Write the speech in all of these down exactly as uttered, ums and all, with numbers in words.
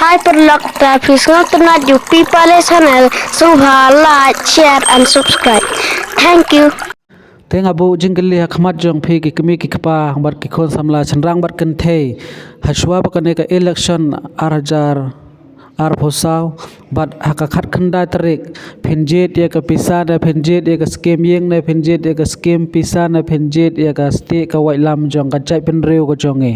Ai paralok, ta phi sngewtynnat ïa u Pipale channel, sngewbha like, share and subscribe. Thank you. Te nga buh jingkylli ha khmat jong phi ki kmie ki kpa bad ki khun samla shynrang bad kynthei, ha shuwa ba kane ka election ar hajar arphew saw bad ha ka khatkhyndai tarik, phin jied ïa ka pisa ne phin jied ïa ka skim ïing ne phin jied ïa ka skim pisa ne phin jied ïa ka stieh ka waitlam jong ka jaitbynriew ka jong ngi?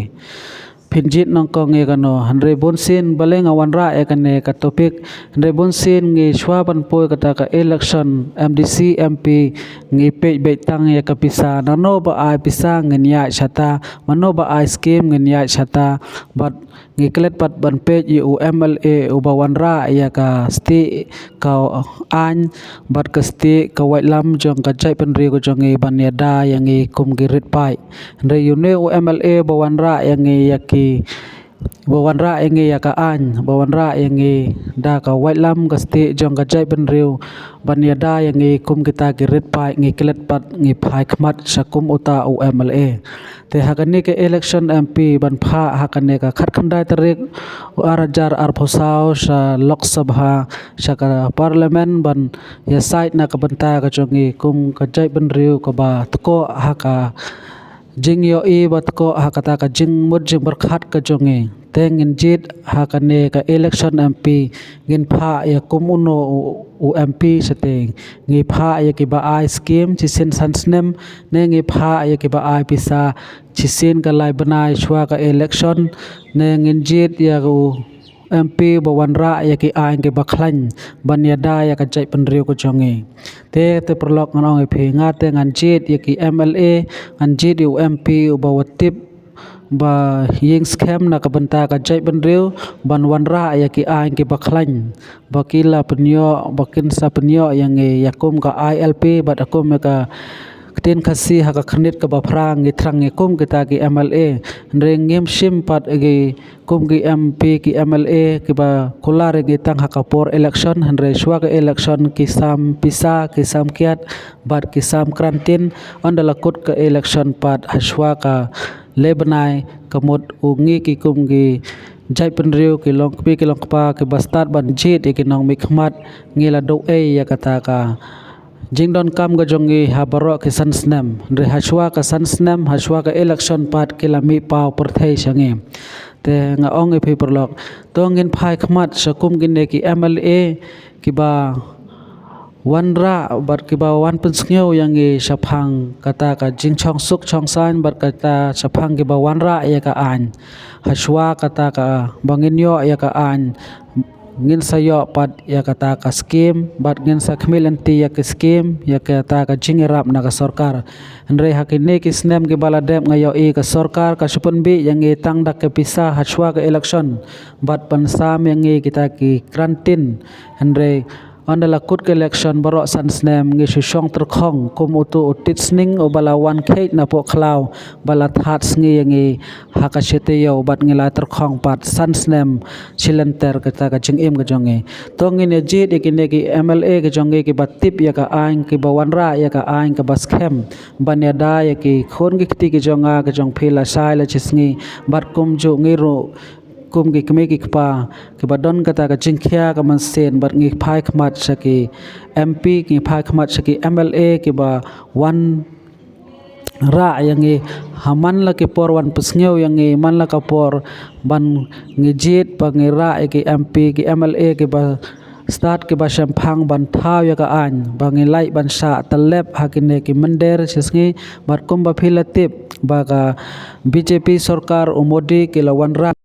Phin jied nyngkong ïa kano? Hynrei bunsien balei nga wanrah ïa kane ka topic? Hynrei bunsien ngi shuwa ban poi kata ka election MDC, MP, ngi peit beit tang ïa ka pisa. Nano ba ai pisa ngin ïaid shata, mano ba ai skim ngin ïaid shata. Bad ngi klet pat ban peit ïa u MLA uba wanrah ïa ka stieh ka aiñ bad ka stieh ka waitlam jong ka jaitbynriew ka jong ngi ban ïada ïa ngi kum ki rit paid. Hynrei une u MLA ba wanrah ïa ngi ïa ki, ba wanrah ïa ngi ïa ka aiñ, ba wanrah ïa ngi da ka waitlam ka stieh jong ka jaitbynriew ban ïada ïa ngi kum kita ki rit paid, ngi klet pat ngi phai khmat sha kum uta u MLA. Te ha kane ka election MP ban phah ha kane ka khatkhyndai tarik u ar hajar arphew saw sha Lok Sabha, sha ka Parliament ban ïasaid na ka bynta ka jong ngi kum ka jaitbynriew kaba tkoh ha ka jingïohi ba tkoh ha kata ka jingmut jingpyrkhat ka jong ngi. Te ngin jied ha kane ka election MP ngin phah ïa kum uno u, u MP shatei? Ngi phah ïa kiba ai skim shisien san snem ne ngi phah ïa kiba ai pisa shisien ka lai bnai shuwa ka election ne ngin jied ïa u MP ba wanrah ïa ki aiñ kiba khlaiñ ban ïada ïa ka jaitbynriew ka jong ngi? Te, te paralok ngan ong ïa phi, nga te ngan jied ïa ki MLA, ngan jied ïa u MP uba wat tip ba ïeng skhem na ka bynta ka jaitbynriew ban wanrah ïa ki aiñ kiba khlaiñ ba ki la pynïoh, ba kin sa pynïoh ïa ngi ïa kum ka ILP bad kum ïa ka ktien Khasi ha ka khyrnit kaba phra, ngi thrang ngi kum kita ki MLA. Hynrei ngim shim pat ïa ki kum ki MP ki MLA kiba kular ïa ngi tang ha ka por election, hynrei shuwa ka election ki sam pisa, ki sam kiad bad ki sam krantin. Ynda la kut ka election pat ha shuwa ka lai bnai, ka mut u ngi ki kum ki jaitbynriew, ki longkmie ki longkpa kiba stad ban jied ïa ki nongmihkhmat, ngi la duh ei ïa kata ka jingdonkam ka jong ngi ha baroh ki san snem. Hynrei ha shuwa ka san snem, ha shuwa ka election pat ki la mih paw pyrthei sha ngi. Te nga ong ïa phi paralok, to ngin phai khmat sha kum kine ki MLA kiba wanrah bad kiba wan pynsngew ïa ngi shaphang kata ka jingshong suk shong saiñ bad kata shaphang kiba wanrah ïa ka aiñ. Ha shuwa kata kaba ngin ïoh ïa ka aiñ, ngin sa ïoh pat ïa kata ka skim bad ngin sa khmih lynti ïa ka skim, ïa kata ka jingïarap na ka sorkar. Hynrei ha kine ki snem kiba la dep nga ïohi ka sorkar ka shu pynbeit ïa ngi tang da ka pisa ha shuwa ka election bad pynsam ïa ngi kita ki krantin. Hynrei ynda la kut ka election baroh san snem ngi shu shong tyrkhong kum utu u tit sning uba la wan kheit na poh khlaw ba la thad sngi ïa ngi ha ka shi taïew bad ngi la tyrkhong pat san snem shi lynter kata ka jingim ka jong ngi. To ngin ïa jied ïa kine ki MLA ka jong ngi kiba tip ïa ka aiñ, kiba wanrah ïa ka aiñ kaba skhem ban ïada ïa ki khun ki kti ki jong nga ki jong phi lashai lashisngi bad kumjuh ngi ruh kum ki kmie ki kpa kiba don kata ka jingkhia ka mynsiem bad ngi phai khmat sha ki MP, ngi phai khmat sha ki MLA kiba wanrah ïa ngi ha man la ki por, wan pynsngew ïa ngi man la ka por ban ngi jied ba ngi rah ïa ki MP ki MLA kiba stad kiba shemphang ban thaw ïa ka aiñ ba ngi lah ban shah tyllep ha kine ki mynder shisngi. Bad kumba phi la tip ba ka BJP sorkar u Modi ki la wanrah